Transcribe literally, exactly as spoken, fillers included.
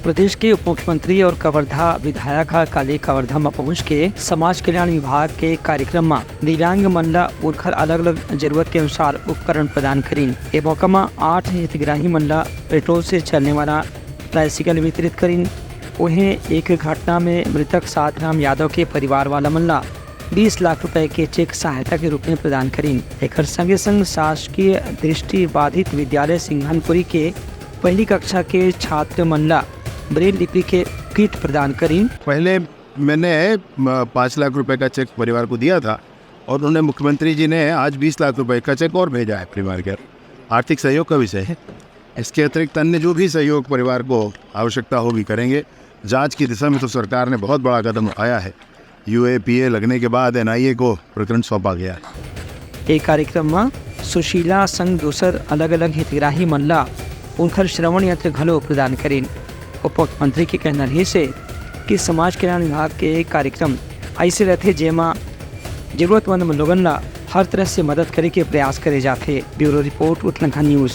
प्रदेश के उप मुख्यमंत्री और कवर्धा विधायक ह काली कवर्धा म पहुंच के समाज कल्याण विभाग के कार्यक्रम म दिव्यांग मन ल उनखर अलग-अलग जरूरत के अनुसार उपकरण प्रदान करिन। ए मौका म आठ हितग्राही मन ल पेट्रोल से चलने वाला ट्राइसिकल वितरित करिन। उहें, एक घटना में मृतक सातराम यादव के परिवार वाला मन ला बीस लाख रुपए के चेक सहायता के रूप में प्रदान करिन। एकर संगे संग शासकीय दृष्टिबाधित विद्यालय सिंघनपुरी के पहली कक्षा के छात्र मन ला ब्रेल लिपि के किट प्रदान करिन। पहले मैंने पाँच लाख रुपए का चेक परिवार को दिया था और उन्होंने, मुख्यमंत्री जी ने आज बीस लाख रुपए का चेक और भेजा है परिवार के। आर्थिक सहयोग का विषय है। इसके अतिरिक्त अन्य जो भी सहयोग परिवार को आवश्यकता होगी, करेंगे। जांच की दिशा में तो सरकार ने बहुत बड़ा कदम उठाया है। यूएपीए लगने के बाद एनआईए को प्रकरण सौंपा गया है। ए कार्यक्रम म सुशीला संग दूसर अलग-अलग हितग्राही मन ला उनखर श्रवण यंत्र घलो प्रदान करिन। उप मुख्यमंत्री के कहना रहिस हे कि समाज कल्याण विभाग के कार्यक्रम ऐसे रहथे, जेमा जरूरतमंद लोगन ला हर तरह से मदद करे के प्रयास करे जाथे। Bureau report, Utlangha news.